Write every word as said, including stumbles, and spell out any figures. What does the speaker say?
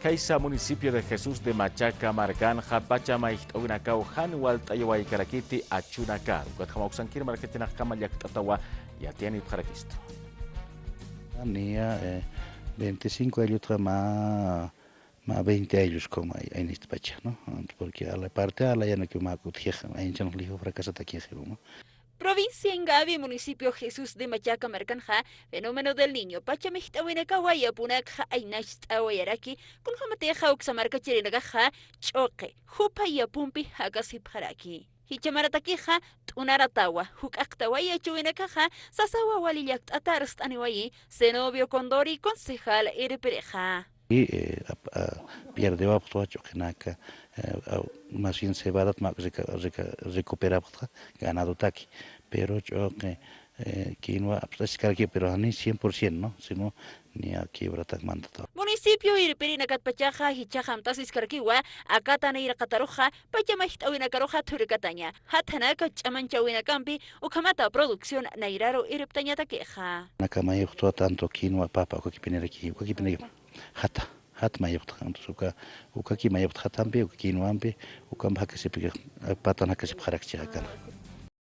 Khaysa municipio de Jesús de Machaca markanxa pacha mayjt'äwinakaw jan walt'ayawaykarakiti achunakar. Ukatjama uksankir markachinakjama llakt'atawa yatiyanipxarakistu. Niya, eh, veinticinco ayllutxa mä, mä veinte ayllus como ay, ay nistpacha, ¿no? Porque a la parte a la ya no que mä kutjix, ay nchan lijo fracasata kixiru, ¿no? Provincia Ingavi, municipio Jesús de Machaca markanxa, fenómeno del Niño pacha mayjt'äwinakawa yapunakxa aynacht'awayaraki, kunjamatixa uksa markachirinakaxa ch'uqi, jupa yapumpi jakasipxaraki. Jichhamaratakixa t'unaratawa, juk'aqtawa yachawinakaxa sasawa wali llakt'ata arst'aniwayi, Zenobio Condori, concejal irpirixa. Y, eh, ap-, a, pierdewapxtwa ch'uqinaka, eh, a, más bien cebadat mak reca-, reca-, recuperapxtxa ganadotaki, pero ch'uqi, eh, quinoa apst'asiskarakiw, pero jani cien por cien, ¿no? Sino niya quiebratak mantatawa. Municipio irpirinakatpachaxa jichhax amtasiskarakiwa, akata nayraqataruxa pacha mayjt'äwinakaruxa thurkataña, jathanaka ch'amanchäwinakampi ukhamata producción nayraru irptañatakixa. Naka mayuqtwa tanto quinoa, papa, ukakipiniraki, ukakipiniraki. Jata, jat mayuqtxa, entonces uka, ukaki mayuqtxa jatampi, uka quinoampi, ukamp jakasipki, patan jakasipxarakchi akana.